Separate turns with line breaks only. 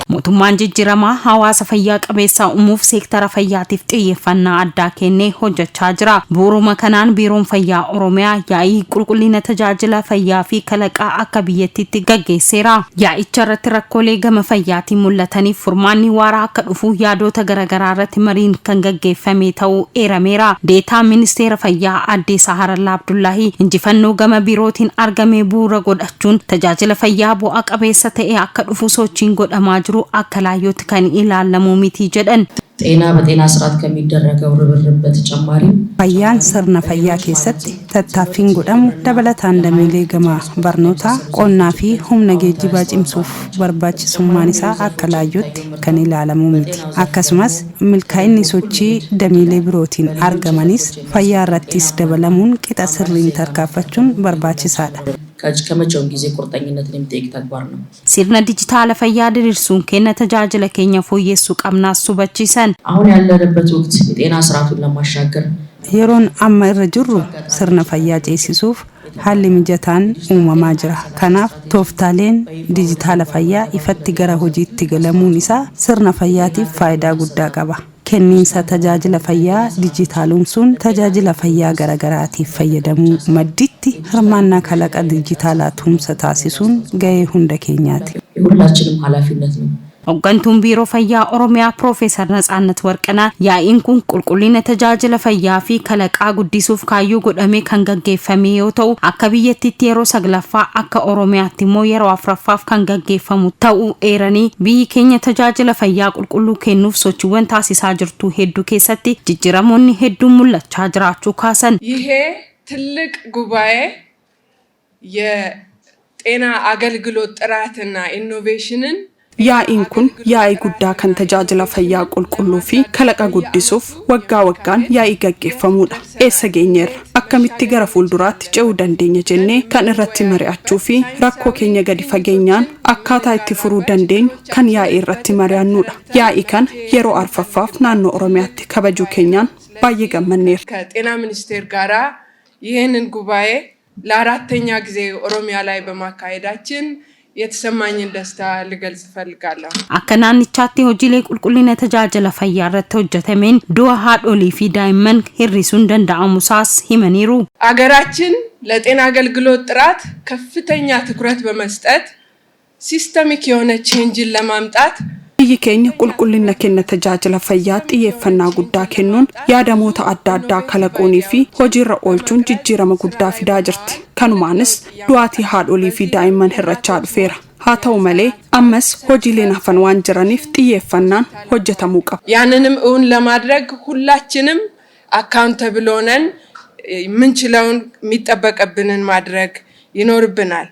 Mootummaan jijjiiramaa hawaasa fayyaa qabeessaa uumuuf seektara fayyaatiif xiyyeeffannaa addaa kennee hojjechaa jira. Bu'uuruma kanaan Biiroon Fayyaa Oromiyaa yaa'ii qulqullina tajaajila fayyaa fi kalaqaa akka biyyattiitti gaggeesseera. Yaa'icha irratti rakkoolee gama fayyaatiin mul'ataniif furmaanni waaraa akka dhufu yaadota garaagaraa irratti mariin kan gaggeeffame ta'uu eerameera. Deetaan Ministeera Fayyaa Aadde Saharallaa Abdullaahii injifannoo gama biirootiin argame bu'uura godhachuun tajaajila fayyaa bu'a qabeessa ta'e akka dhufu sochiin godhamaa jiru akka laayyootti kan ilaalamu miti jedhan.
ጤና በጤና ስርዓት ከሚደረገው ርብርብ በተጨማሪም
Fayyaan sirna fayyaa keessatti tattaaffiin godhamu dabalataan dameelee gama barnootaa, qonnaa fi humna geejjibaa cimsuuf barbaachisummaan isaa akka laayyootti kan ilaalamu miti. Akkasumas milkaa'inni sochii dameelee birootiin argamanis fayyaa irrattis dabalamuun qixa sirriin tarkaanfachuun barbaachisaadha.
ከመቼውም ጊዜ ቁርጠኝነትን የሚጠይቅ ተግባር ነው።
Sirna dijitaala fayyaa diriirsuun kenna tajaajila keenya fooyyessuu qabnaas hubachiisan.
አሁን ያለንበት ወቅት የጤና ስርዓቱን ለማሻገር
Yeroon amma irra jirru sirna fayyaa ceesisuuf haalli mijataan uumamaa jira. Kanaaf tooftaaleen dijitaala fayyaa ifatti gara hojiitti galamuun isaa sirna fayyaatiif faayidaa guddaa qaba. Kenniinsa tajaajila fayyaa dijitaalomsuun tajaajila fayyaa garaagaraatiif fayyadamuu madditti hirmaannaa kalaqa dijitaalaa tumsa taasisuun gahee hunda keenyaati.
የሁላችንም ኃላፊነት ነው።
Hooggantuun Biiroo Fayyaa Oromiyaa Piroofeesar Natsaannat Warqinaa yaa'iin kun qulqullina tajaajila fayyaa fi kalaqaa guddisuuf kaayyoo godhamee kan gaggeeffame yoo ta'u, akka biyyattiitti yeroo saglaffaa, akka Oromiyaatti immoo yeroo afuraffaaf kan gaggeeffamu ta'uu eeranii, biyyi keenya tajaajila fayyaa qulqulluu kennuuf sochiiwwan taasisaa jirtu hedduu keessatti jijjiiramoonni hedduun mul'achaa jiraachuu kaasan.
ይሄ ትልቅ ጉባኤ የጤና አገልግሎት ጥራትና ኢኖቬሽንን
Yaa'iin kun yaa'ii guddaa kan tajaajila fayyaa qulqulluu fi kalaqa guddisuuf waggaa waggaan yaa'ii gaggeeffamudha. Eessa geenyeerra? Akkamitti gara fuulduraatti ce'uu dandeenya jennee kan irratti mari'achuu fi rakkoo keenya gadi fageenyaan akkaataa itti furuu dandeenyu kan yaa'ii irratti mari'annudha. Yaa'ii kana yeroo arfaffaaf naannoo Oromiyaatti kabajuu keenyaan baay'ee gammanneerra.
ከጤና ሚኒስቴር ጋራ ይህንን ጉባኤ ለአራተኛ ጊዜ ኦሮሚያ ላይ በማካሄዳችን የተሰማኝን ደስታ ልገልጽ እፈልጋለሁ።
Akka naannichaatti hojiilee qulqullina tajaajila fayyaa irratti hojjetameen du'a haadholii fi daa'imman hir'isuun danda'amusaas himaniiru.
አገራችን ለጤና አገልግሎት ጥራት ከፍተኛ ትኩረት በመስጠት ሲስተሚክ የሆነ ቼንጅን ለማምጣት
Biyyi keenya qulqullina kenna tajaajila fayyaa xiyyeeffannaa guddaa kennuun yaadamoota adda addaa kalaquunii fi hojiirra oolchuun jijjiirama guddaa fidaa jirti. Kanumaanis du'aatii haadholii fi daa'imman hir'achaa dhufeera. Haa ta'u malee ammas hojiileen hafan waan jiraniif xiyyeeffannaan hojjetamuu qaba.
ያንንም እውን ለማድረግ ሁላችንም አካውንተብል ሆነን የምንችለውን የሚጠበቅብንን ማድረግ ይኖርብናል።